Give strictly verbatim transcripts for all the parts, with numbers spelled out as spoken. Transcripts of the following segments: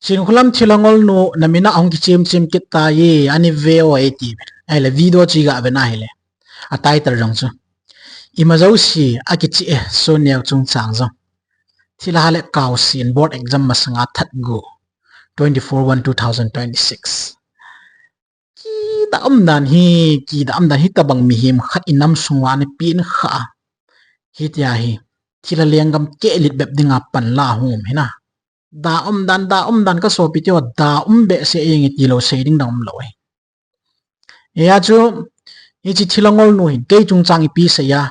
Chinkholam thilha ngolnu, namin a hung kichim chim kit tai, ani ve o ati. Ahile video chu iga ve na hile. A title jong chu. Ima jouse akichi e, sun neo chungchang jong. Thilha le kaosen board exam masanga that gu. Twenty-four one two thousand twenty-six. Kida umdan hi, kida umdan hi tabang mihem khat inam sunga ni pin kha. Hitia hi, thilha lenggam kelit bep dinga pan la hung um hina. Da umdan, da umdan ka sopi teu, da um behseh inge ti lou sei ding dang um lou e. Hia chu, hichi thilha ngolnu hin, kei chungchang ipi sei a,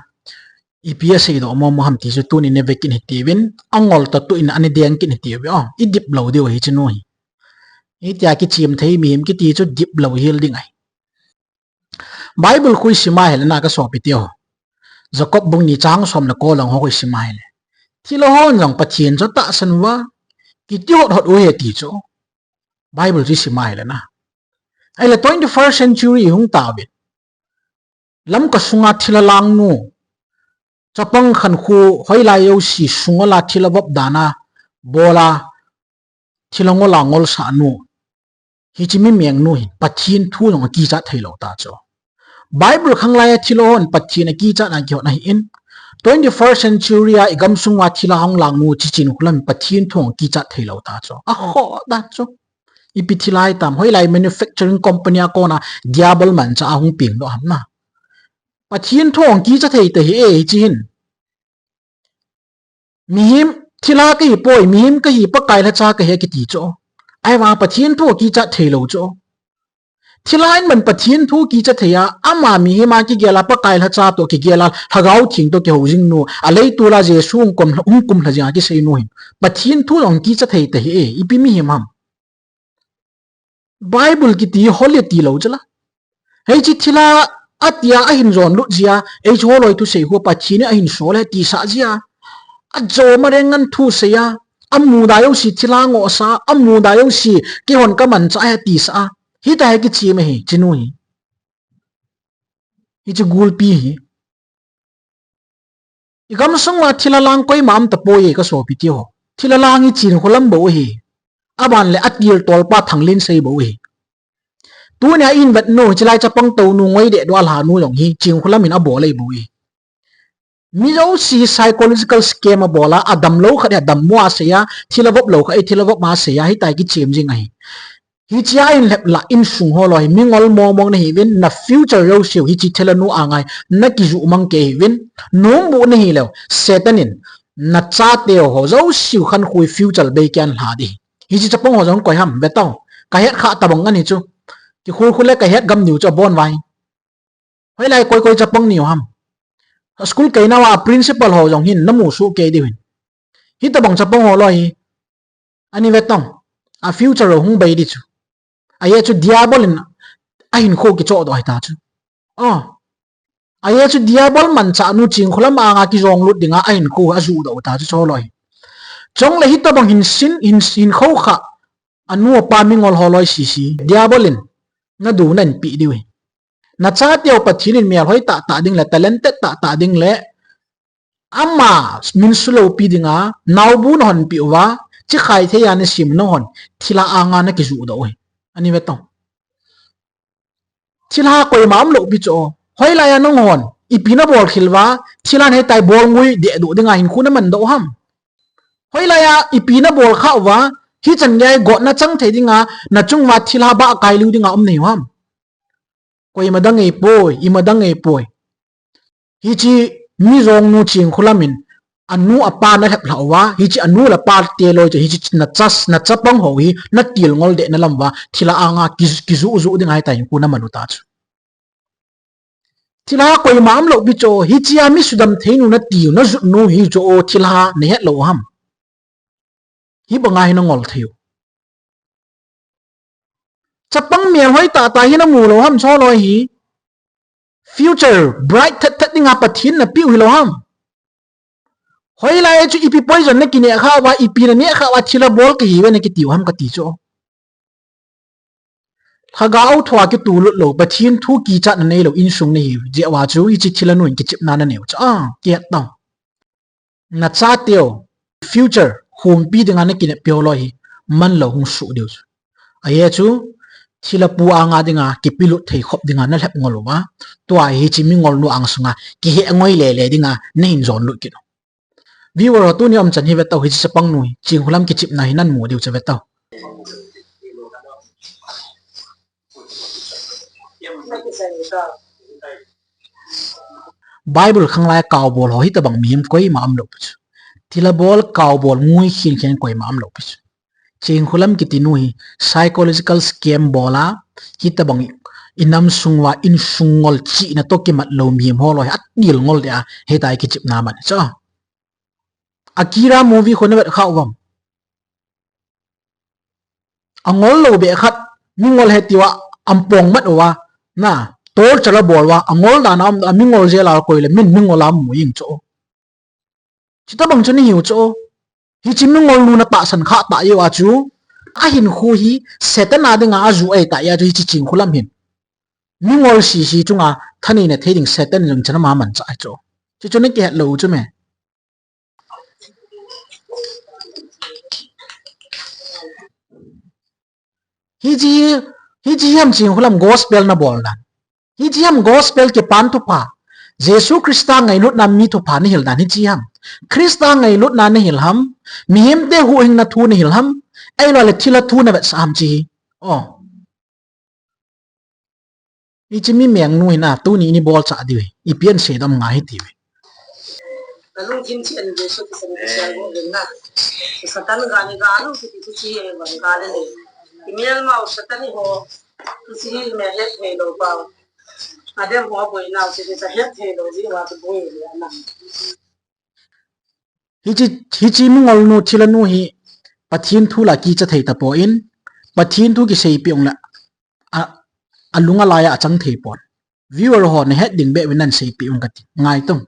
ipi asei doh mo mo ham ti chu tunin i ve kit hitiuvin, angol ta tu in ani deng kit hitiuve o, i dip lou diu hichi nu hi. Hitia kichim thei mihem kiti chu dip lou hel ding ahi. Bible khu isim a hile na ka sopi teu. Jacob bung ni chang som le ko lang ho khu isim a hile. Thilha hon jong Pathen chu atahsan uva, kiti hot hot u ahi ti chu. Bible chu isim a hile na. Ahile twenty-first century hung tauvin. Lamka sunga thilha langnu. Chapang khankho hoilai jouse sungol a thilha vop dan a bol a thilha ngol a ngolsah nu. Hichi mi meng nu hin Pathen thu jong akichat thei lou ta chu. Bible khanglai a thilha hon Pathen akichat na kihot na hi in. Twenty-first century a i gamsung uva thilha hung langnu chi Chinkholam Pathen thu jong akichat thei lou ta chu. Akhoh dan chu. Ipi thilha hitam, hoilai manufacturing company a kona diabol manchah a hung peng doh ham na. Pathen thu jong kicha thei ta hi e, hichi hin. Mihem thilha kahi poi, mihem kahi Pakai lhacha kahi kiti chu. Ahivang Pathen thu kicha thei lou chu. Thilha in man Pathen thu kicha thei a, ama mihem a kigel a Pakai lhacha toh kigel a, Lhagao Theng toh kihou jing nu, a leitol a Jesu hung kum, hung kum lha jing a kisei nu hin. Pathen thu jong kicha thei ta hi e, ipi mihem ham. Bible kiti hol e ti lou chu la. Hichi thilha atia ahin jon lut jia, hichi holoi thusei khu Pathen in ahin sol e ti sah jia. Ajo ma reng ngan thusei a, amu da jouse thilha ngoh sa, amu da jouse keihon ka manchah e ti sah a. Hitia hi kichim ahi, chi nu hi. Hichi gulpi hi. I gamsung uva thilha lang koima um tapoi e ka sopi teu ho. Thilha lang hi Chinkholam bou ahi. Aban le atil tolpa Thanglinsei bou ahi. Tunia i vet nu, chilai chapang tou nu ngoi deh dua lha nu jong hi Chinkholam in abol ahi bou ahi. Mi jouse psychological scam abol a, adam lou khat hi adam mo a sei a, thilha vop lou khat hi thilha vop ma sei a, hitia hi kichim jing ahi. Hichia in lhep la insung holoi hi, mingol mong mong nahiuvin, na future jouse u hichi thilha nu a ngai, na kiju mang kei hiuvin, nom bu nahi leu, Satan in, na chateu ho jouse u khankho future bei kian lha di. Hichi chapang ho jong koi ham, ve tau, ka het kha tabang ani chu. Kikhul khul le ka het gam niu chu abon vai. Hoilai koi koi chapang niu ham. School kei nau a principal ho jong hin namu soh kei diu hin. Hitabang chapang holoi hi. Ani ve tong. A future hung bei di chu. Ahi chu diabol in ahinkho kichoh doh ahi ta chu. Oh. Ahi chu diabol manchah nu Chinkholam anga kijong lut dinga ahinkho ajuh doh ta chu holoi hi. Chule hitabang hin sin, hin, hinkho kha. Anu apa mingol holoi sisi. Diabol in. Nadu nan pi diu hi. Na chateu Pathen in melhoi tah tah ding le, talented tah tah ding le, ama min suloupi dinga, naobu nahon peh uva, chikhai thei a nasim nahon, thilha anga nakiju doh u hi. Ani ve tong. Thilha koima umlou pi chu. Hoilai a nanghon, ipi nabol khel uva, thilha hitia bol ngui deh doh dinga hinkho naman doh u ham. Hoilai a, ipi nabol kha uva, hichan gei gotna chang thei dinga, nachung uva thilha bah kai liu dinga um nahi u ham. Koima dang ei poi, ima dang ei poi. Hichi mi jong nu Chinkholam in, anu apa nalhep lha uva, hichi anu le apa te loi chu, hichi na chas, na chapang ho hi, natil ngol deh na lam uva, thilha anga ki, kiju ju ding ahi ta hinkho naman u ta chu. Thilha koima umlou pi chu, hichia mi sudam thei nu natiu, najut nu hi chu, thilha nahet lou ham. Hibanga hi nangol thei u. Chapang melhoi tah tah hi namu lou ham holoi hi. Future bright that that dinga Pathen napeh u hilou ham. Hoilai chu ipi poison nakineh kha uva, ipi naneh kha uva, thilha bol kahiuve nakitiu ham kati chu. Lhagao thua kitulut lou, Pathen thu kichat nanei lou, insung nahiu jeh uva chu, hichi thilha nu in kichepna nanei u chu. Ah, kihet tau. Na chateu, future, khompi dinga nakinep peh u loi hi. manlou hung suh diu chu. Ahi chu, thilha pu anga dinga kipelut thei khop dinga nalhep ngol uva, tua hiche mingol nu angsunga kiheh ngoi lele dinga nahin jon lut kit u. Viewer ho, tuni umchan hi vetau, hiche chapang nu hi, Chingkholam kichepna hi nanmu diu chu vetau. Bible khanglai kaobol ho hitobang mihem koima umlou pi chu. Thilha bol, kaobol, ngui khen khen koima umlou pi chu. Chingkholam kiti nu hi psychological scam bol a, hitobang inam sung uva insung ngol chihna toh kimat lou mihem ho loi hi adel ngol dia, hitia kichepna man chu. Akira movie khu navet kha uvem? Angol lou beh khat, mingol he tia ampong mat uva, na, torture abol uva, angol dan a um, amingol jeh a koi le min mingol a mu jing chu. Chutobang chu nahiu chu. Hiche mingol nu natahsan kha tah jeh a chu, ahinkho hi Satan a dinga ajoh ahi tah jeh a chu, hiche Chingkholam hin mingol sese chunga thaneina thei ding Satan jong chan ama manchah ahi chu. Chuchu nakihet lou chu me. Hiche, hiche ham Chingkholam gospel nabol dan. Hiche ham gospel, kipan thupha. Jesu Christa ngailutna mi thupha nahil dan hiche ham. Christa ngailutna nahil ham. Mihemte huhhingna thu nahil ham. Ahilou le thilha thu navetsah ham hiche hi. Oh. Hiche mi meng nu hi na, tuni ni bolchah diu hi. Ipi asei dem ngai hite ve. Nalungthim theng in Jesu Christa ni kisel go ven na. Satan ga ni ga lu kiti chu chi e van ga le le. Imelmau Satan ho. Chu chi hi me het thei lou pa. Adem ho boina chu cha het thei lou jeh uva chu boi le na. Hiche, hiche mingol nu, thilha nu hi Pathen thu la kicha thei tapon, Pathen thu kiseipeh ung le a, alung alai a achang thei pon. Viewer ho nahet ding beh uvin nahin seipeh ung kati. Ngai tong.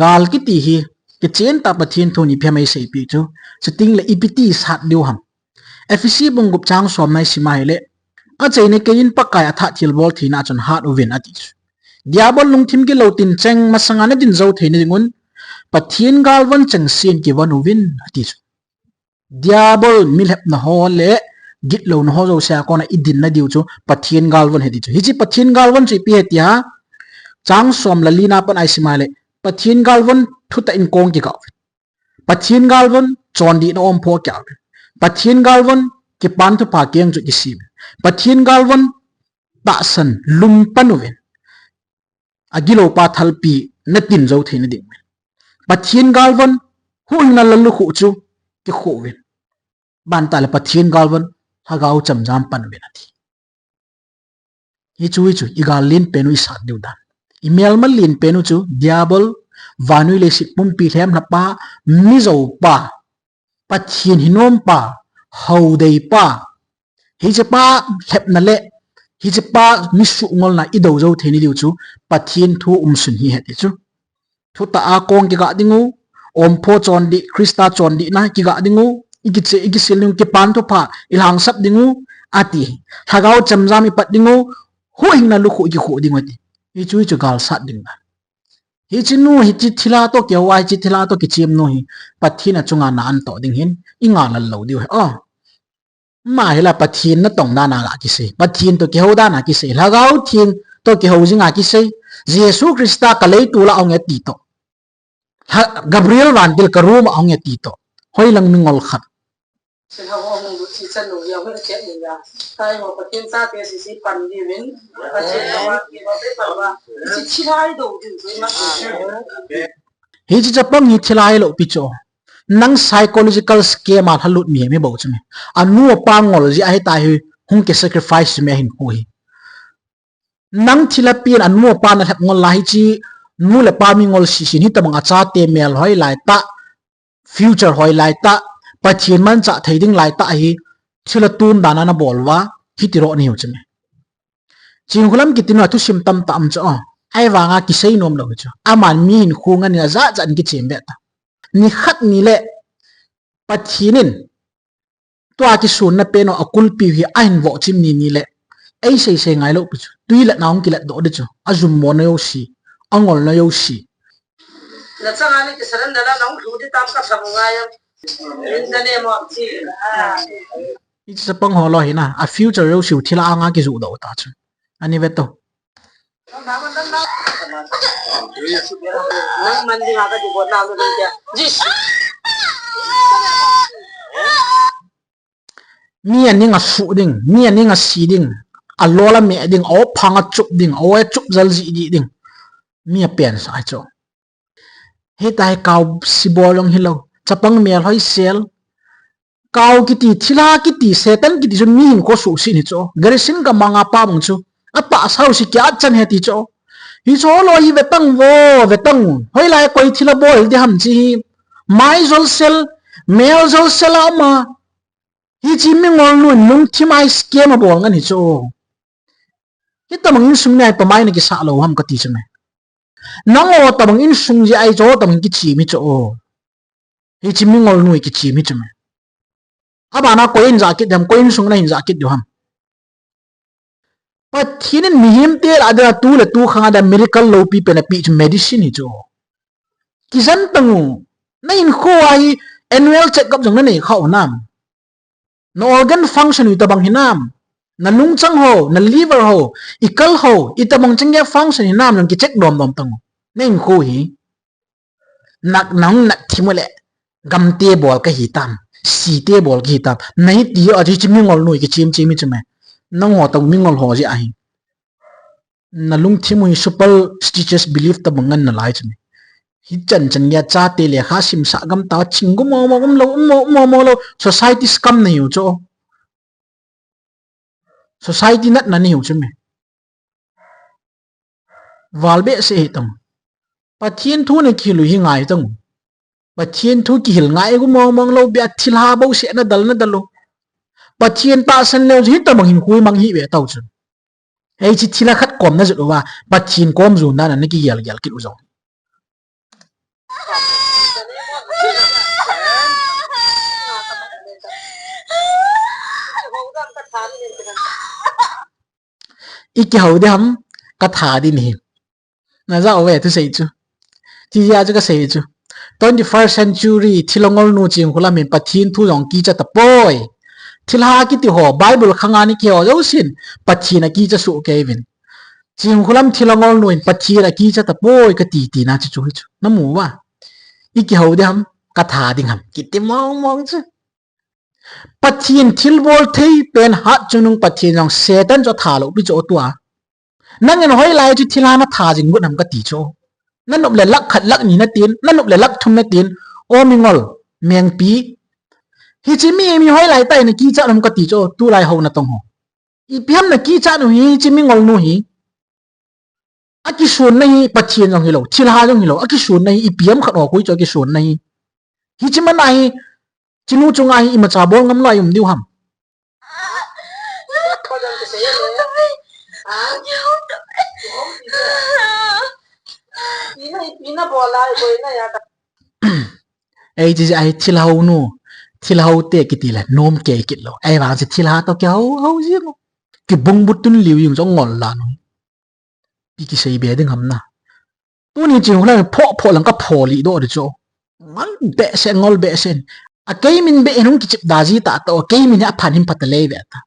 Gal kiti hi, kichen tah Pathen thu ni phem eiseipeh chu. Chuting le ipi ti sat diu ham. Ephesi bung gup chang som na isim a hile, achaina kei in Pakai athah thilbol theina a chun hat uvin ati chu. Diabol lungthim gilou tin cheng masanga nadin jou theina dingun, Pathen galvon chengse in kivon uvin ati chu. Diabol milhepna ho le gitlouna ho jouse a kona idinna diu chu Pathen galvon ahi ti chu. Hiche Pathen galvon chu ipi ahi tia, chang som le li na pat a isim a le, Pathen galvon thutah in kong kigah uvin. Pathen galvon chondihna ompho kigah uvin. Pathen galvon kipan thupha keng chu kisem uvin. Pathen galvon tahsan lumpan uvin. Agilou pa thalpi natin jou theina ding uvin. Pathen galvon huhhingna lallukhuh chu kikhuh uvin. Ban tah le Pathen galvon Lhagao chemjam pan uvin ati. Hichu, hichu, igal lenpen u isat diu dan. Imelma lenpen u chu, Diabol, vannoi leiset pumpi lhem lhapa, mijou pa, Pathen hinom pa, haodei pa. Hiche pa lhepna le, hiche pa misuh ngolna idou jou theina diu chu, Pathen thu umsun hi ahi ti chu. Thutah a kong kigah ding u, ompho chondih, Christa chondihna kigah ding u, ikiche, ikisil ding u, kipan thupha ilhangsap ding u, ati. Lhagao chemjam ipat ding u, huhhingna lukhuh ikikhuh ding u ati. Hichu, hichu galsat ding dan. Hiche nu, hiche thilha toh kihou a, hiche thilha toh kichem nu hi, Pathen a chunga na antoh ding hin, inga lal lou diu ahi. Oh. Ama hi la Pathen natong dan a kisei. Pathen toh kihou dan a kisei. Lhagao Theng toh kihou jing a kisei. Jesu Christa ka leitol a ahung e ti toh. Lha-, Gabriel vantil ka room a ahung e ti toh. Hoilang mingol khat. Hiche chapang hi thilha hilou pi chu. Nang psychological scam a lhalut mihem hi bou chu me. Anu apa ngol jeh a hitia hi hung ki sacrifice chu me ahinkho hi. Nang thilha pen anu apa nalhep ngol a hiche nu le pa mingol sese in hitabang a chate mel hoi lai tah, future hoi lai tah, Pathen manchah thei ding lai tah hi thilha tum dan a nabol uva, hiti roh nahiu chu me. Chingkholam kiti nu a thusim tamtah um chu, oh. Ahivanga kisei nom lou hi chu. Aman mi hinkho ngan in ajat jat in kichem be ta. Nikhat ni le Pathen in tua kisonna pen u akulpi u hi ahin vohchim ni ni le, eisei sei ngai lou pi chu. Tui le na hung kilet doh di chu. Ajummo na jouse, angol na jouse. Na changa ni kisurrender la, na hung lhu di tam ka sam ngai a. In the name of Jesus. Hiche chapang ho lou hi na, a future jouse u thilha anga kijoh doh ta chu. Ani ve to. Nang man ding a ka ti bol na lo ding kya? Jesus. Mi aning a suh ding, mi aning a si ding, a lol a meh ding, a op phang a chup ding, a oi a chup jal ji di ding. Mi apen sa chu. Hitia hi kau sibol jong hilou, chapang mel hoisel. Kau kiti, thilha kiti, Satan kiti chu mi hinkho suhset hi chu. Garisin ka manga pa bang chu. Apa sao si kya chan he ti chu. Hichu lou hi vetang vo, vetang. Hoilai koi thilha bol di ham chi hi. Mai jolsel, mel jolsel a um a. Hiche mi ngolnu in lungthim a scam abol ngen hi chu. Hitabang insung nei a hi pamai na kisah lou ham kati chu me. Nangho tabang insung jeh a hi chu tabang kichim hi chu. Hiche mi ngolnu hi kichim hi chu me. Abana koi in ja kit dem, koi insung na hin ja kit diu ham. Pathen in mihem te lah a dia tu le tu khang a dia miracle loupi pen ape chu medicine hi chu. Kijen tang u, na hinkho a hi annual check up jong na nei kha u nam. Na organ function u itabang hinam. Na lungchang ho, na liver ho, i kal ho, itabang chang a function hinam jong kicheck dom dom tang u. Na hinkho hi. Nak nang nak thim u le. Gam te bol ka hi tam. Si te bol ka hi tam. Na hi ti a chu hiche mi ngolnu hi kichim chim hi chu me. Nangho tang mi ngol ho jeh a hi. Na lungthim u hi superstitious belief tabang ngen nalai chu me. Hichan chan geiya chate lekha simsah gam ta ching gum mo mo gum lou, um mo, um mo mo lou. Society scam na hiu chu. Society natna na hiu chu me. Val behseh hi tang. Pathen thu na kihil u hi ngai tang. Pathen thu kihil ngai gum mo mo lou bia thilha bou se na dal na dal u. Pathen tahsan leu hitabang hinkho mang hi ve tau chu. Hiche thilha khat kom na jot uva, Pathen kom jon dan a na kigel gel kit u jong. I kihou ding ham, ka tha ding hi. Na ja uve thusei chu. Ti jeh a chu ka sei chu. Twenty-first century thilha ngolnu Chingkholam in Pathen thu jong kicha tapoi. Thilha kiti ho, Bible khang a ni kiho jousen, Pathen akicha soh kei uvin. Chingkholam thilha ngolnu in Pathen akicha tapoi kati tina chu chu hi chu. Na mu uva. I kihou ding ham, ka tha ding ham. Kiti mong mong chu. Pathen thilbol thei pen hat chungnung Pathen jong Satan chu atha lou pi chu tua. Nangin hoilai chu thilha na tha jing got ham kati chu. Na nop le lakh khat lakh ni na tin, na nop le lakh thum na tin. O mi ngol, mengpi. Hiche mi, mi hoilai tai na kicha ham kati chu, tulai hou na tong ho. Ipi ham na kicha u hi, hiche mi ngolnu hi. Akisonna hi Pathen jong hilou, thilha jong hilou, akisonna hi ipi ham khat ho koi chu akisonna hi. Hiche man a hi, chinu chunga hi imacha bol ngam lou a i um diu ham. Ei, hiche a hi thilha nu, thilha te kiti le, nom kei kit lou. Ei, vang hiche thilha toh kihou, hou jing u. Kibung butun liu jing chu ngol la nu. Pi kisei be ding ham na. Tuni Chingkholam pho pho lang ka pho lih doh di chu. Ngol behseh, ngol behseh. A kei min beh in hung kichep da ji ta toh, a kei min hi aphan hin pha ta lei ve ta.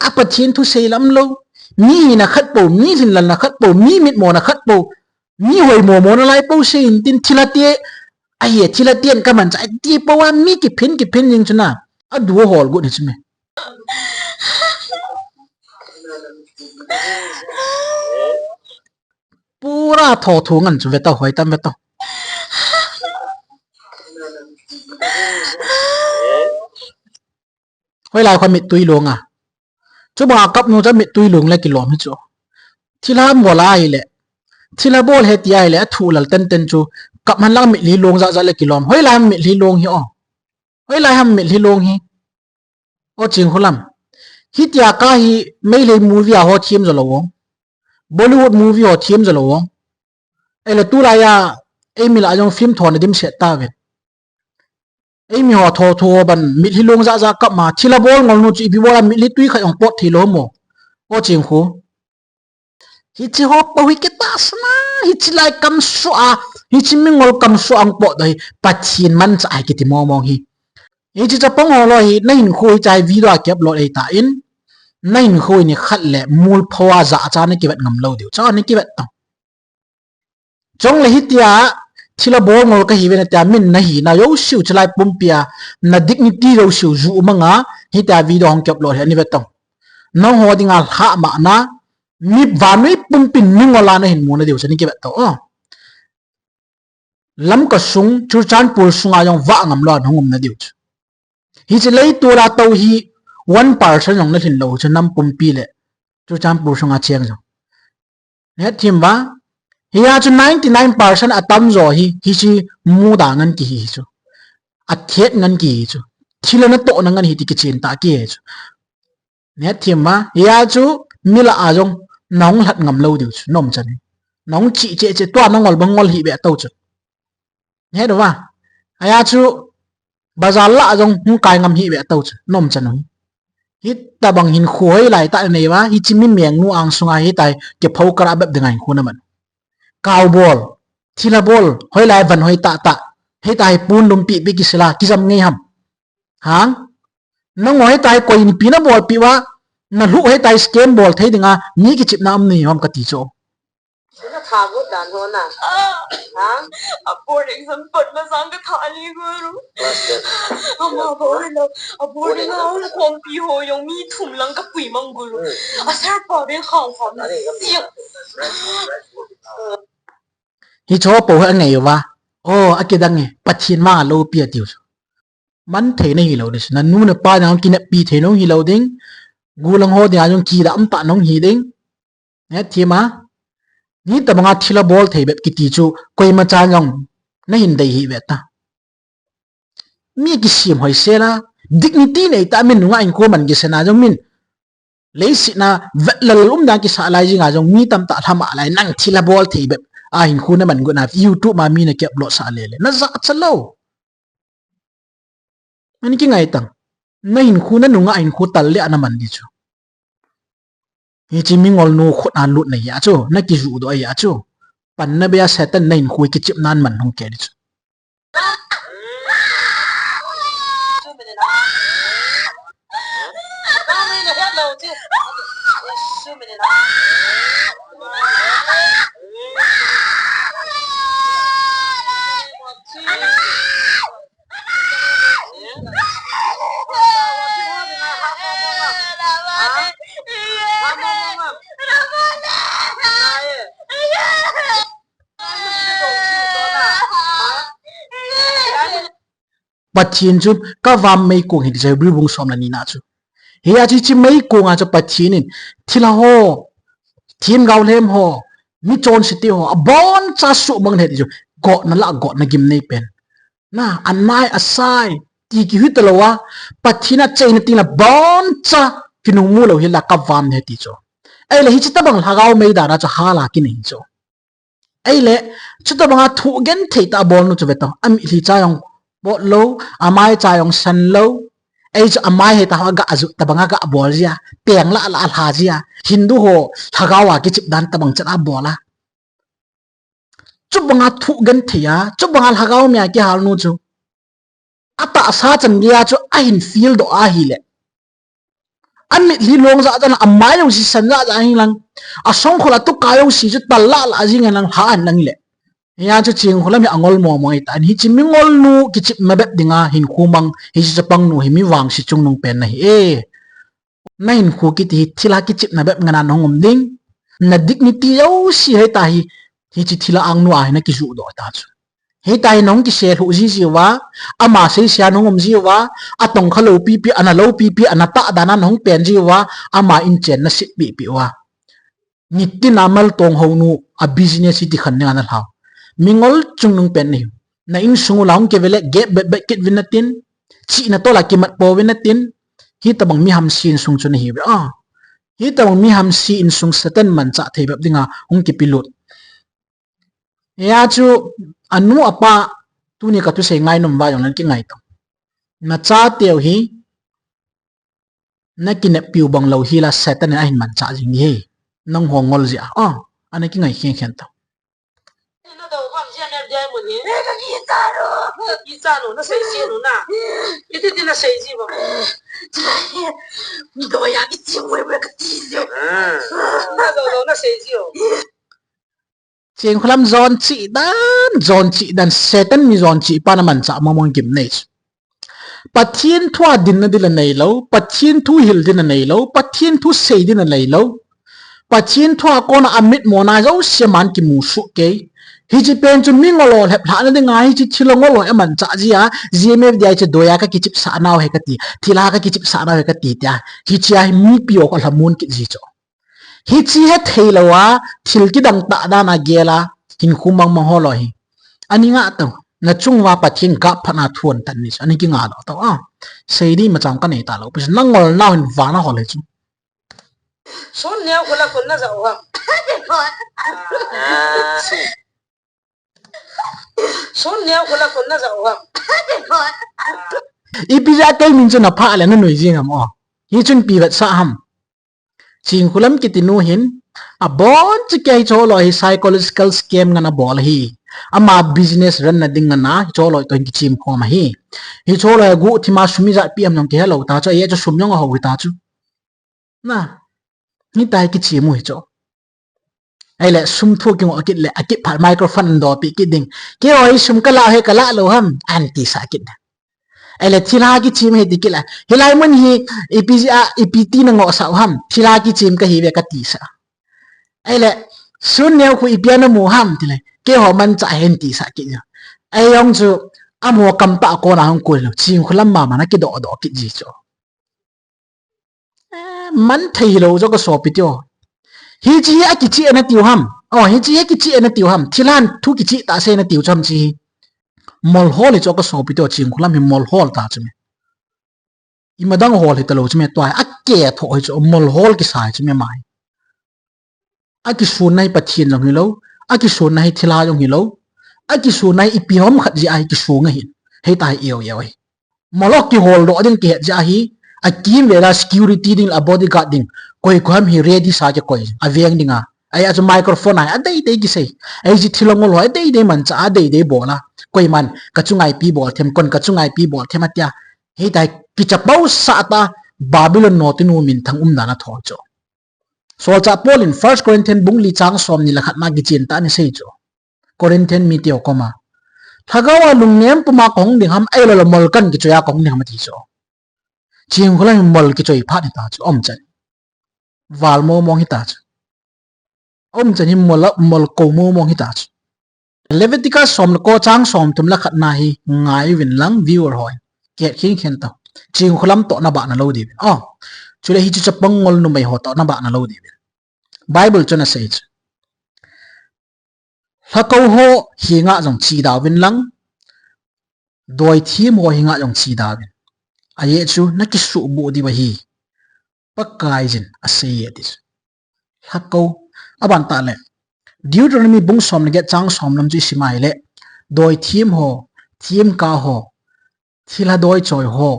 A Pathen thu sei lam lou. Mi hina khat pou, mi lhinlelna khat pou, mi mitmona khat pou. Mi hoimo mo nalai pou sei in tin thilha te. Ahi, thilha ten ka manchah ti pou a mi kiphin, kiphin jing chu na. Adu hol got hi chu me. Pura thothu ngan chu ve tau, hoi tam ve tau. Hoilai kho mittui long a. Chubang a kap nu chu mittui long le kilom hi chu. Thilha bol a hile. Thilha bol he ti a hile, athu lal ten ten chu. Kap man lang mitlhi long ja ja le kilom. Hoilai mitlhi long hi o. Hoilai ham mitlhi long hi. O Chingkholam. Hitia ka hi Meitei movie a ho thiem jo lou o. Bollywood movie ho thiem jo lou o. Ele tulai a, eimi lah jong film thona dimset ta ve. Eimi ho thothu ho ban mitlhi long ja ja kap ma, thilha bol ngol nu chu ipi bol a mitlhi tui khat jong pot thei lou mo. O Chingkho. Hiche ho pou hi kitahsan a, hiche lai kamsuh a, hiche mi ngol kamsuh a hung pot doh hi, Pathen manchah ahi kiti mong mong hi. Hiche chapang ho loi hi, na hinkho hi chai video a kiupload ahi tan, na hinkho hi nikhat le mol pho a ja cha na kivet ngam lou diu. Cha na kivet tang. Chule hitia, thilha bol ngol kahi ve na tia, min na hina jouse u chulai pumpi a, na dignity jouse u ju manga, hitia video hung kiupload hi ana ve tang. Nangho dinga lhah mah na, mi vannoi pumpin mingol a na hin mu na diu chu na kivet tang. Oh. Lamka sung, Churachandpur sunga jong vah ngam lou a na hung um na diu chu. Hiche leitol a tou hi one percent jong na lhin lou chu, nam pumpi le Churachandpur sunga cheng jong. Na hethem uva, hia chu ninety nine percent atamjo hi, hiche muda ngen kihi chu. Athet ngen kihi chu. Thilha natohna ngen hi ti kichen tah kihi chu. Na hethem uva, hia chu mi lah a jong na hung lhat ngam lou diu chu, na um chan hi. Na hung chih cheh cheh, tua na ngol bang ngol hih beh tou chu. Na het uva, hia chu bazar lah a jong hung kai ngam hih beh tou chu, na um chan u hi. Hitabang hinkho hoilai tah na nei uva, hiche mi mengnu angsunga hitia hi kipho kara bep dinga hinkho na man. Kaobol, thilha bol, hoilai van hoi tah tah. Hitia hi pon lum pi pi kisila, kijam ngei ham. Hang? Nangho hitia hi koi in pi na bolpi uva, na lhuh hitia hi scam bol thei dinga, mi kichepna um nahi ham kati chu. Na tha got dan ho na. Ha? A board exam pat masang ka tha le guru. Ama board lo, a board lo, khompi ho jong mi thum lang ka pui mang guru. A sir pa ben khang kham siang. Hiche ho po hi angai uva. Oh, akidang e, Pathen vang a loupi atiu. Man thei na hilou ding, na nu na pa na kineppi thei na hilou ding, gulang ho dinga jong kidam tah na hi ding. Na hethem a, hitabanga thilha bol thei bep kiti chu, koima chan jong na hin dei hih ve ta. Mi kisem hoi sela, dignity nei tah min nunga hinkho man kisen a jong min, leiset a vet lel um dan kisah lai jing a jong mi tamtah lhama lai, nang thilha bol thei bep a hinkho na man got na, YouTube ma mi na kiupload sah lele. Na jachat lou. Ana kingai tang. Na hinkho, na nunga hinkho tal le ana man ding chu. Hiche mingol nu khut a lut na hia chu, na kiju doh a hia chu. Pan na be a Satan, na hinkho kichepna man hung kei ding chu. Pathen chu ka vam meikong hi ti chu Hebrew bung som le ni na chu. Hia chu hiche meikong a chu Pathen in thilha ho, themgao lhem ho, mi chonse te ho, aboncha suhmang ahi ti chu, gotna lah gotna gimnei pen. Na, anai asai, ti kihi talou a, Pathen a cheina teng le aboncha kinung mu lou hi la ka vam ahi ti chu. Ahile hiche tabang lhagao mei dan a chu hala kinei hi chu. Ahile, chutabanga thugenthei tah a bol nu chu ve tao. Amitlhi cha jong pot lou, amai cha jong san lou. Ei chu amai hei tah ho aga ju tabanga aga bol jia. Peng lah lah alha jia. Hindu ho lhagao a kichep dan tabang chan a bol a. Chubanga thugenthei a, chubanga lhagao mei a kihal nu chu. Atahsa chan gei a chu ahin feel doh ahile. Amitlhi long jat jat a, amai jouse san jat jat a hin lang. Asongkhol a tuka jouse chu tal lah lah jing in lang lha ahin lang le. Hia chu chingkholam hi angol mo mo ahi tan. Hiche mingol nu kichepna bep dinga hinkho mang, hiche chapang nu hi mi vangse chungnung pen nahi e. Na hinkho kiti hi thilha kichepna bep ngen a nahung um ding. Na dignity jouse hei ta hi, hiche thilha ang nu a hi na kiju doh ta chu. Hei ta hi nahung kiselhuh ji ji uva, ama seise a nahung um ji uva, atongkha lou pipi, ana lou pipi, ana tah dan a nahung pen ji uva, ama inchen na sip pipi uva. Nitin a maltong hou nu a business hi ti khan ning ana lhau. Mingol chungnung pen nahi. Na insung u la hung kivele gep bep bep kit vin natin. Chihna tol a kimat po vin natin. Hitabang mi hamsi insung chu nahi ve a. Hitabang mi hamsi insung Satan manchah thei bep dinga hung kipelut. Hia chu anu apa tuni ka thusei ngai nom uva jong le na kingai tao. Na chateu hi na kineppiu bang lou hi la Satan in ahin manchah jing hi. Nangho ngol jeh a. A, ana kingai khen khen tao. Mun hi. Eh, ka kicha nu. Kicha nu, nasei ji nu na. Iti ti nasei ji ba. Doi a kichim wei wei kati ji. Ah. Na do do nasei ji o. Chingkhulam jon chi dan, jon chi dan, Satan mi jon chi pa na mancha mong mong gimnei. Pathen thu a dinna ding la neilou, Pathen thu hil dinna neilou, Pathen thu sei dinna neilou. Pathen thu a kona amit mona jouse aman kimu soh kei. Hiche pen chu mi ngol o lhep lhahna dinga hiche thil ngol o amancha ji a, G M F D I chu doi a ka kichipsah nau ahi kati, thilha ka kichipsah nau ahi kati tia. Hiche a hi mipi o ka lhamon kit ji chu. Hiche hethei lou a, thil kidang tah dan a gel a, hinkho mang mang ho lou hi. Ani ngah tau, na chung uva Pathen gah phat na thu hon tan ni chu, ani kingah lou tau a. Sei di machang ka nei talou, pis na ngol nau hin vana hol hi chu. Sun neo kula kun na ja u ham. Sun neo kula kun na ja u ham. Ipi ja kei min chu na pha le na nui jing ham o. Hichun pi vetsah ham. Chingkhulam kiti nu hin, abon chu kei hiche loi hi psychological scam ngan abol ahi. Ama business run na ding ngan a, hiche loi toh hin kichim khom ahi. Hiche loi a guhthim a sum ijat pi ham jong kihe lou ta chu, ahi chu sum jong aho hi ta chu. Na, hitia hi kichim u hi chu. Ahile sum thu kingoh kit le, akiphat microphone an dopi kit ding. Keiho hi sum ka la he ka la lou ham, an tisah kit ding. Ahile thilha kichim hi ti kit la. Hilai mun hi ipi jeh a, ipi ti na ngohsah u ham. Thilha kichim ka hi ve ka tisah. Ahile sun neo khu ipi a na mu ham ti le. Keiho manchah hen tisah kit ding. Ahi jong chu amaho kam tah a kona hung koi lou. Chingkhulam mama na kidoh doh kit ji chu. Eh, man thei hilou jo ka sopi teu. Hiche hi akichih e na tiu ham. O, hiche hi akichih e na tiu ham. Thilhan thu kichih ta sei na tiu chu ham hiche hi. Molhol hi chu ka sopi teu, Chingkhulam hi molhol ta chu me. Ima dang hol hi talou chu me tua. Akeh tho hi chu molhol kisa hi chu me mai. Akisonna hi Pathen jong hilou, akisonna hi thilha jong hilou, akisonna hi ipi ham khat jeh a hi kisong ahin. Hei ta hi eo eo hi. Mol o kihol doh ding kihet jeh a hi, akimvel a security ding, a bodyguard ding, koi koi ham hi ready sa kikoi, aveng ding a. Ahi a chu microphone a hi, adei dei kisei. Ahi chu thil ngol ho, adei dei manchah a, adei dei bol a. Koiman, ka chunga ipi bol them, kon ka chunga ipi bol them atia. Hei ta hi kichapau sah ta, Babylon notinu minthang um dan a thol chu. Solchah Paul in First Corinthian bung li chang som ni le khat na kichen tah a ana sei chu. Corinthian mite ho koma. Lhagao a lungnem puma kahung ding ham, ahilou le mol kan kichoi a kahung ding ham ati chu. Chingkhulam hi mol kichoi phat hi ta chu, aum chan. Val mong mong hi ta chu. Aum chan hi mol a, mol kou mong mong hi ta chu. Leviticus som le ko chang som thum le khat na hi ngai uvin lang viewer ho. Kihet khen khen tau. Chingkhulam toh na bah na lou diu vin. Oh. Chule hichu chapang ngol numei ho toh na bah na lou diu vin. Bible chun asei chu. Lhakou ho henga jong chida uvin lang. Doithem ho henga jong chida uvin. Ajeh chu na kisuhbuh diu ahi. Pakaiyin asei e ati chu. Lhakou. Aban tah le. Deuteronomy bung som le get chang som lam chu isim a ahile. Doithem ho, themkah ho, thilha doi choi ho,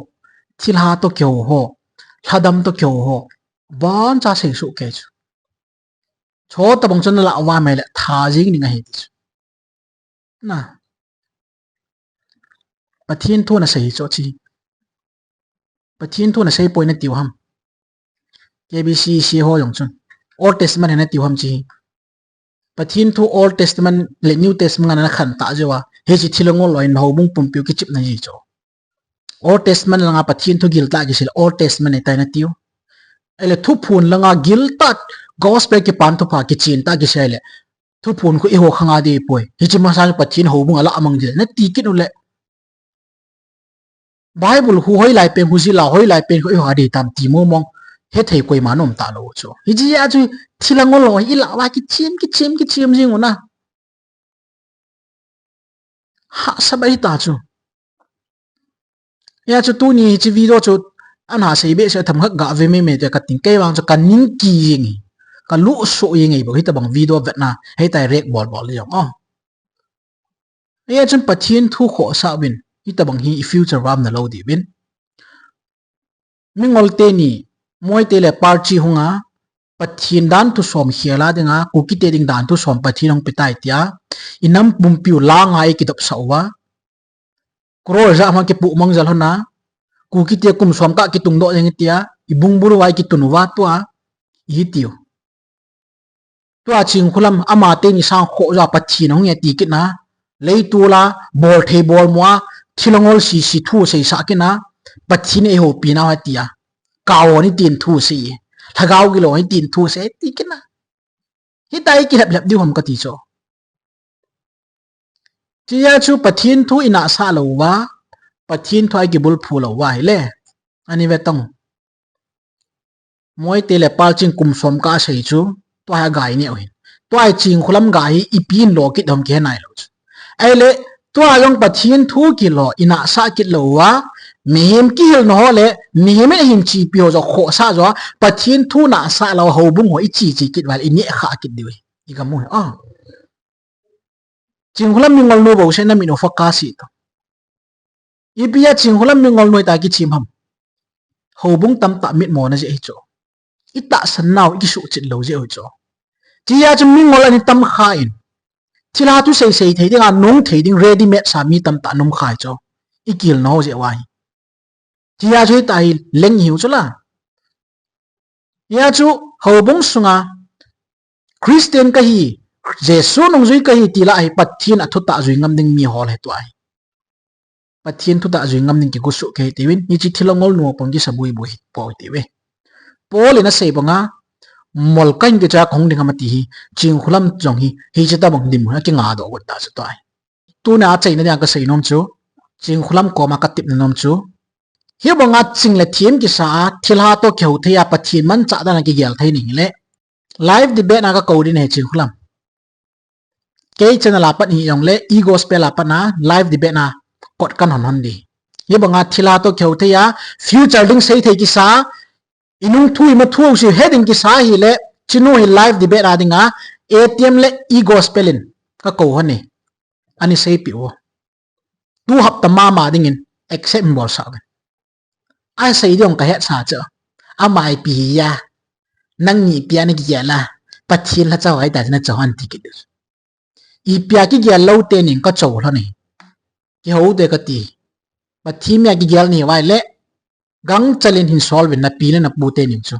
thilha toh kihou ho, lhadam toh kihou ho. Boncha sei soh kei chu. Chutabang chu na lah uva mai le tha jing ding ahi ti chu. Na. Pathen thu na sei hi chu chi. Pathen thu na sei poi na tiu ham. K B C C ho jong chun. Old Testament hi na tiu ham chi. Pathen thu Old Testament le New Testament nga na khen ta jeh uva. Hiche thil ngol loi in houbung pumpi u kichep na ji chu. Old Testament langa Pathen thu giltah kisei le Old Testament ahitai na tiu. Ahile thuphon langa giltah gospel kipan thupha kichen tah kisei le. Thuphon khu eiho khanga ding ahipoi. Hiche masang Pathen houbung alah mang ding na ti kit u le. Bible khu hoilai pen khu jila hoilai pen khu eiho a ding tam ti mong mong. Hethei koima nom talou chu. Hiche a chu thil ngol loi ilah uva kichim, kichim, kichim jing u na. Hahsa bai ta chu. Hia chu tuni hiche video chu ana sei behseh tham khat ga ve mei mei te ka ting kei vang chu ka ning ki jing hi. Ka luh soh jing hi bou hitabang video vetna hei tai react bol bol jong o. Hia chun Pathen thu khohsah uvin hitabang hi i future vam na lou diu vin. Mingol teni, moi te le party hunga, Pathen dan thusom khel a dinga, Kukite ding dan thusom Pathen hung petai tia, inam pumpiu langa eikidopsah uva, crore ja ma kipu mang jal hona, Kukite kum som kah kitungdoh ding tia, ibungbul uva eikitun uva tua, ihitiu. Tua Chingkhulam amateni sang khoh ja Pathen hung e ti kitna, leitula, bolthei bolmo a, thilha ngol sisi thu seisah kitna, Pathen eihoupi nau ahi tia. Kau hon hitin thu sei, lhagao gilou hon hitin thu sei ti kitna. Hitia eikilhep lhep diu ham kati chu. Tia chu Pathen thu inahsah lou uva, Pathen thu eikibulphu lou uva ahile. Ani ve tong. Moite le Palching kum som kah sei chu, tua hi agai neu hin. Tua hi Chingkhulam gai hi ipi in lo kit ham kihe nailou chu. Ahile, tua jong Pathen thu kilo, inahsah kit lou uva, mihem kihilna ho le, mihem in ahin chepi ho jong khohsah jo, Pathen thu nahsah lou, houbung ho iche che kit uva le, ineh kha kit diu hi. Igamu hi. Ah. Chingkhulam mingol nu bou se na min u focus hi to. Ipi a Chingkhulam mingol nu ta kichem ham. Houbung tamtah mitmo na jeh hi chu. Itahsan nau, ikisuhchet lou jeh hi chu. Tia chu mingol ani tam kha in. Thilha thu seisei thei dinga, nung thei ding ready made sa mi tamtah num kha hi chu. Ikihilna ho jeh uva hi. Tia chu hita hi leng hiu chu la. Hia chu houbung sunga Christian kahi, Jesu nungjui kahi ti la hi Pathen athutah jui ngam ding mi hol hi tua hi. Pathen thutah jui ngam ding kigusuh kei tiuvin, hiche thilha ngol nu pang kisabui bui hi po tiuve. Paul in asei banga, mol kahin kicha kahung ding ham ati hi, Chingkhulam jong hi, hiche tabang dim hi akinga doh got ta chu tua hi. Tuna achaina dia kasei nom chu, Chingkhulam koma katepna nom chu. Hibanga ching le them kisa a, thilha toh kihou thei a, Pathen manchah dan a kigel thei ning le. Live debate na kakou ding ahi Chingkhulam. Kei channel a pat hijongle, e-gospel a pat na, live debate na kot kan hon hon di. Hibanga thilha toh kihou thei a, future ding sei thei kisa, inung thu ima thu si he ding kisa hile, chinu hi live debate a dinga, A T M le e-gospel in kakou hon e. Ani seipi u. Tu hapta mama dingin accept in bolsah uvin. Asei ding kahetsa chu. Ama ipi hiya. Nang ni ipi a nakigel a. Pathen lhacha ho ahi ta chu nacha hon ti kit. Ipi a kigel lou teni kachou lhon e. Kihou te kati. Pathen mi a kigel nahi uva le. Gangchel in hin sol uvin napi le napu teni chu.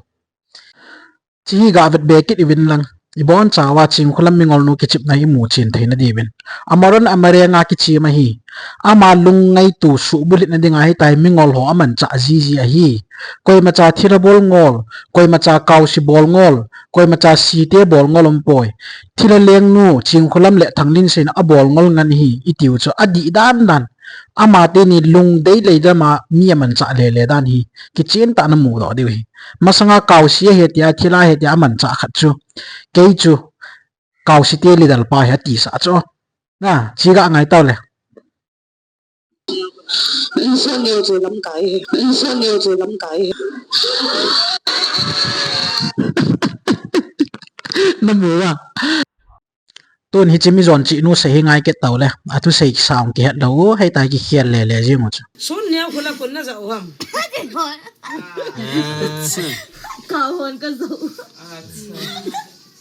Hiche hi gavet be kit uvin lang. Ibonchauva Chingkhulam mingol nu kichepna hi imu chen theina diuvin. Amaron Amareng a kichem ahi. Ama lungngaito suhbulhitna dinga hitia hi mingol ho amanchah jiji ahi. Koimacha thilha bol ngol, koimacha kaosi bol ngol, koimacha site bol ngol umpoi. Thilha lengnu Chingkhulam le Thanglinsei in abol ngol ngen ahi, itiu chu adih dan dan. Amateni lungdei leidam a mi amanchah lele dan hi kichen tah a namudoh diu ahi. Masanga kaosi ahi tia, thilha ahi tia amanchah khat chu. Kei chu kaosite leader pa hi atisah chu. Na, hiche ga ngai tau le. Insung neo chu lamkai hi. Insung neo chu lamkai hi. Namu uva. Tun hiche mi jon chihnu sei hi ngai kit tau le. Athusei kisa hung kihet lou u, hitia kikhel lele jing u chu. Sun neo khula kun najou ham. Kahon kajou.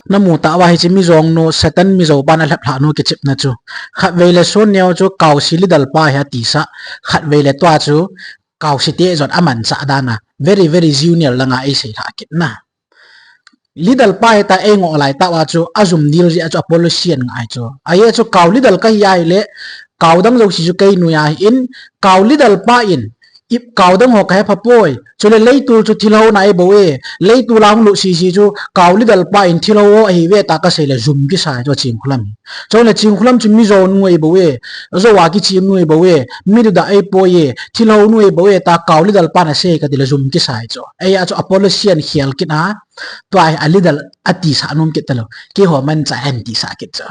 Namu tauva hiche mi jongnu, Satan mijou pan alheplhah nu kichepna chu. Khatvei le Sun neo chu kaosi leader pa hi atisah. Khatvei le tua chu kaosite jong amanchah dan a. Very, very junior langa eiseilhah kit na. Leader pa hita eingoh lai tauva chu ajum dil jeh a chu apolicy an ngai chu. Ahi chu kao leader kahi ahile, kao dang jouse chu kei noiya ahin, kao leader pa in, i, kao dang ho kahe pha poi. Chule leitol chu thilha houna ahi bou e. Leitol a hung lut sese chu kao leader pa in thilha ho ahi ve tia kasei le jum kisa chu Chingkhulam hi. Chule Chingkhulam chu mijou nu ahi bou e. Jou a kichim nu ahi bou e. Mi duda ahi poi e. Thilha hounu ahi bou e tia kao leader pan asei kati le jum kisa chu. Ahi a chu apolicy an khel kit a. Tua hi a leader atisah nom kit talou. Keiho manchah hen tisah kit chu.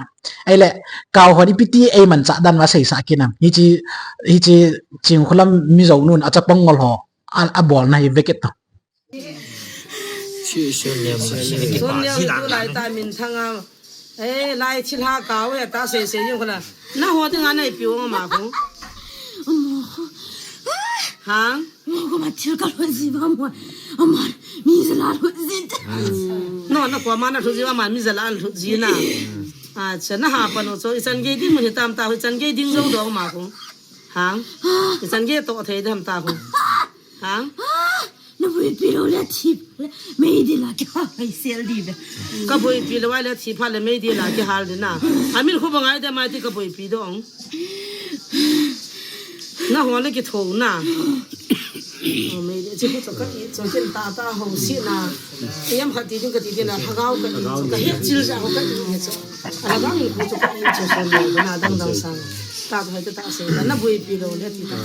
Ahile, kao hon ipi ti eimanchah dan uva seisah kit nam. Hiche, hiche Chingkhulam mijou nun achapang ngol ho. A, abolna hi ve kit to. Sun neo hi tulai ta minthang a. Eh, lai thilha kao he ta seisei jing khu la. Naho dinga neipiu nga ma khu. Hang? Ama. Mi jala lhut jin. No, na koima na lhut jin, ama mi jala lhut jin na. Acha, na ha pa no cho, ichan gei ding mun hitam ta, ichan gei ding jou dong ma ko. Hang. Ichan gei to thei dam ta ko. Hang. Na buipi lou le thi. Meidil a kihal sel di be. Ka buipi lou le thi phat le meidil a kihal di na. Amin khu ba ngai de mai ti ka buipi dong. Na ho le kitho na. O meidil chi khu cho ka i cho ken ta ta ho si na. Yam khat ti ding ka ti ding na lhagao ka i cho ka he chil ja ho ka i he cho. Lhagao ni khu cho ka i cho so na dang dang sang. Ta to hai ta ta se na buipi lou le thi ta.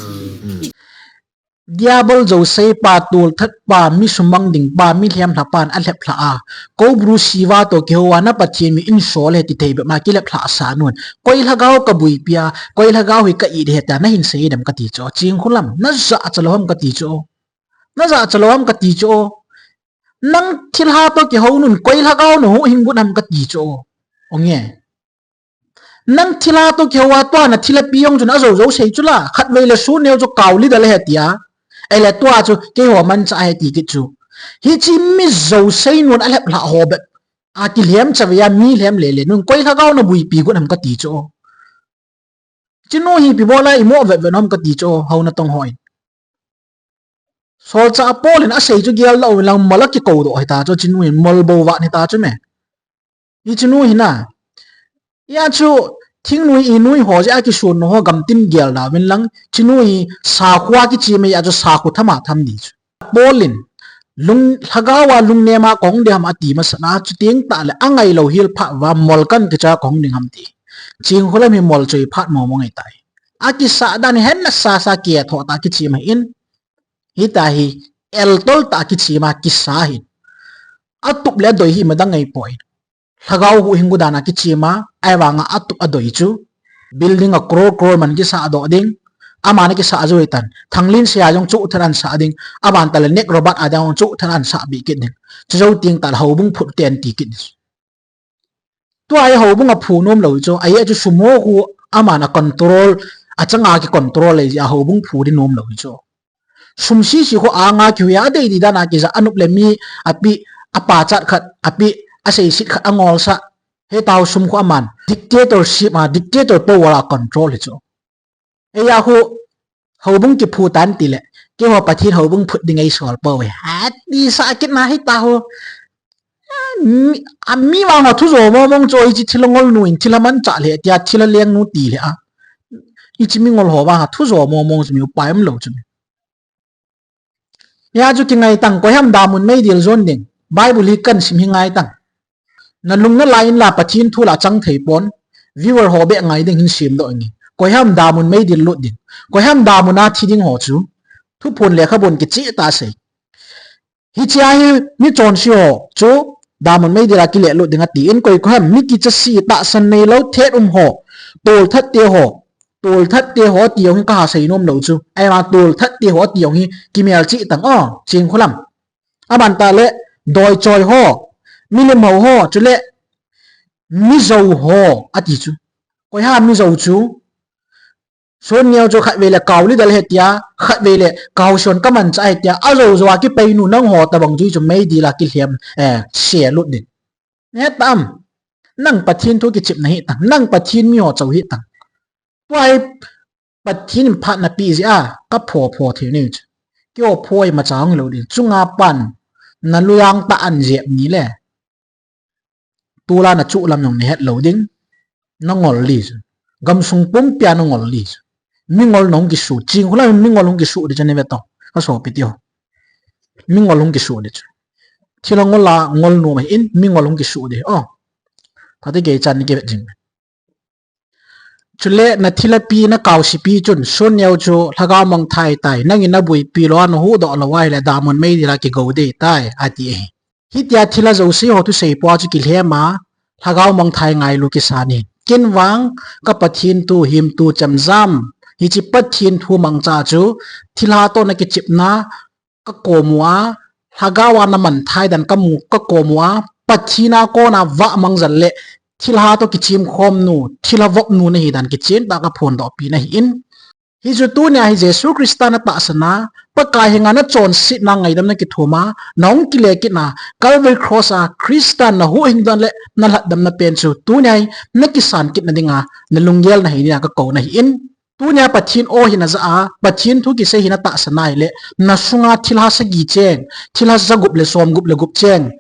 Diabol jousei pa, tolthat pa, mi sumang ding pa, mi lhem lha pan alhep lha a. Ko bru siva to kihou a na Pathen mi in sol he ti thei be ma kilep lha sa nun. Koi lhagao ka buipi a, koi lhagao hi ka i de he ta na hin sei dem ka ti cho. Ching khulam, na ja cha lou ham ka ti cho. Na ja cha lou ham ka ti cho. Nang thilha to kihou nun, koi lhagao no hu hing gun ham ka ti cho. Ong e. Nang thilha to kihou a tua na thilha pi jong chun ajo jo sei chu la. Khat vei le su neo chu kau li da le he tia. Ei le tua chu keiho man cha he ti kit chu. Hichi mi jousei nun alhep lha ho be. A kilhem cha ve a mi lhem le le nun koi lhagao na buipi gun ham ka ti cho. Chinu hi pi bola i mo vet vet nom ka ti cho, hau na tong hoi. Solchah Paul in asei chu gel la u lang mol a kikou doh hita chu, chinu hin mol bou vat hita chu me. I chinu hi na. Ia chu thingnui inui ho jeh a kisun ho gamtin gel da vin lang, chinu hi sakhu a kichi me ia chu sakhu thama tham di chu. Paul in lung lhagao a lungnem a kong diham ati masat na chu ting ta le angai lou hil pha va mol kan kicha kong ding ham ti. Ching khulam hi mol choi phat mo mo ngai tai. A kisa dan hen na sa sa kia tho ta kichi ma in. Hita hi el tol ta kichi ma kisa hin. A tup le doi hi ma dang ngai poi. Lhagao hu hing gu dan a kichi ma, ai vang a tup a doi chu. Building a crore crore man kisa a doh ding. Ama na kisa a joi tan. Thanglin sia jong chu than an sa ding. Aban ta le nek robot a jong chu than an sa bi kit ding. Chu jo ting ta le houbung phut ten ti kit ding. Tua hi houbung a phu nom lou chu. Ai chu sum ho khu ama na control. A changa ki control le a houbung phu di nom lou chu. Sum sisi khu anga kihuia adei di dan a kija anup le mi api apa chat khat api asei sit khat angol sa. He tau sum khu aman dictatorship a dictator power a control hi chu. Eia khu houbung kiphu tan ti le keiho Pathen houbung phut ding ei sol po ve. Ati sa kit na hi ta ho. A mi, a mi vang a thu jo mo mong chu hichi thil ngol nu in thil man cha le tia thil leng nu ti le a. Hichi mi ngol ho vang a thu jo mo mong chu mi upai um lou chu mi. Hia chu kingai tang, koiham damun meidil jon ding. Bible hi kan sim hi ngai tang. Na lung na lai in la Pathen thu la chang thei pon. Viewer ho be ngai ding hin sim doh nge. Koiham damun meidil lut ding. Koiham damun a thi ding ho chu. Thuphon lekhabun kichi ta sei. Hichia hi mi chonse ho chu damun meidil a kile lut ding ati in koi koiham mi kichasi tahsan nei lou thet um ho. Tolthat te ho. Tolthat te ho ti jong hi ka ha sei nom lou chu. Ai ma tolthat te ho ti jong hi kimel chi tang o, ching khulam. Aban ta le doi choi ho, milim ho ho, chule mizo ho ati chu. Koiham mizo chu. Sun neo chu khat vei le kau li dal he tia, khat vei le kau son ka man cha he tia, a zo zo a kipei nu nang ho ta bang chu chu meidil a kilhem, eh, se lut din. Ne tam, nang Pathen thu kichip na hi tang, nang Pathen mi ho chau hi tang. Tua hi Pathen in phat na pi jeh a, ka pho pho thei ni chu. Kio pho i ma chang lo din. Chunga pan, na luyang ta an jep ni le. Tula na chu lam jong ni het lo ding. Na ngol li chu. Gamsung pumpi a na ngol li chu. Mi ngol nong kisu. Ching khula mi ngol hung kisu di chu ni ve to. Ka so pi ti ho. Mi ngol hung kisu di chu. Thila ngol a ngol nu ma in mi ngol hung kisu di. Oh. Pha te kei chan ni ke jing. Chule na thila pi na kau si pi chun sun neo chu lhagao mang thai tai, nangin na bui pi lo a na hu do lo ai le damun meidil a kigo de tai, ati e. Hitia thila zo si ho thu sei pua chu kilhem a, lhagao mang thai ngai lu kisa ni. Kin vang ka Pathen thu him tu cham jam, hichi Pathen thu mang cha chu, thila to na kichip na, ka kom u a, lhagao a na man thai dan ka mu, ka kom u a, Pathen a kon a va mang jal le, thilha to kichim khom nu, thilha vop nu na hi dan kichen ta ka phon do pi na hi in. Hichu tunia hi Jesu Christa natahsan a, Pakai henga nachonsetna ngaidam nakithum a, nahung kile kit na, Calvary Cross a Christa nahuhhingna le nalhatdamna pen chu tunia hi nakisan kitna dinga nalunggel nahi dinga kakouna ahin. Tunia Pathen o hi najah a, Pathen thu kisei hi natahsan a ahile, nasunga thilha sagi cheng, thilha jagup le somgup le gup cheng,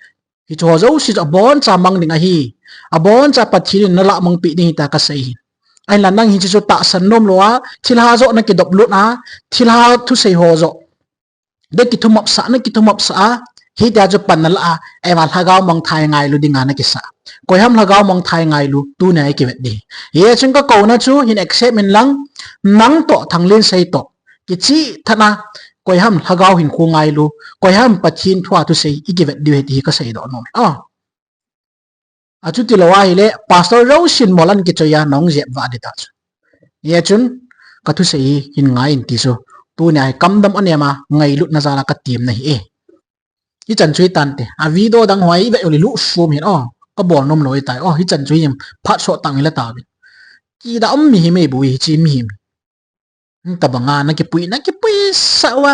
hicheho jouse chu aboncha mang ding ahi. Aboncha Pathen in nalahmangpeh ding ahitai kasei ahi. Ahinla nang hiche chu tahsan nomlou a, thilha joh nakidoplut a, thilha thusei ho joh nakithumopsah, nakithumopsah a, hitia chu pan nalah a, eima lhagao mangthai ngailu dinga nakisah. Koiham lhagao mangthai ngailu, tunia ikivet ding. Hichun kakouna chu hin accept inlang, nang toh Thanglinsei toh kicheh tah a, koiham lhagao hinkho ngailu, koiham Pathen thua thusei ikivet diu ahi ti hi kaseidoh nom e. Achutilou ahile, pastor jousen mol ahin kichoi a nahung jep vah ding tah chu. Hichun, kathusei hi hin ngai in ti chu, tunia hi kamdam anem a, ngailutna jal a katemna ahi e. Hichan chu hitante, a video dang ho ivet uleh luhsum hin, o, kabol nomlou ahitai, o, hichan chu hin phat sottah in la tauvin. Kidah um mihem eibou hiche mihem. Tobanga nakipui, nakipuisah uva,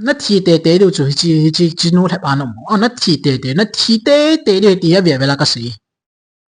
nathi teitei diu chu hiche, hiche, hiche nu lhep a naum, o, nathi teitei, nathi teitei diu ti avel vel a kasei.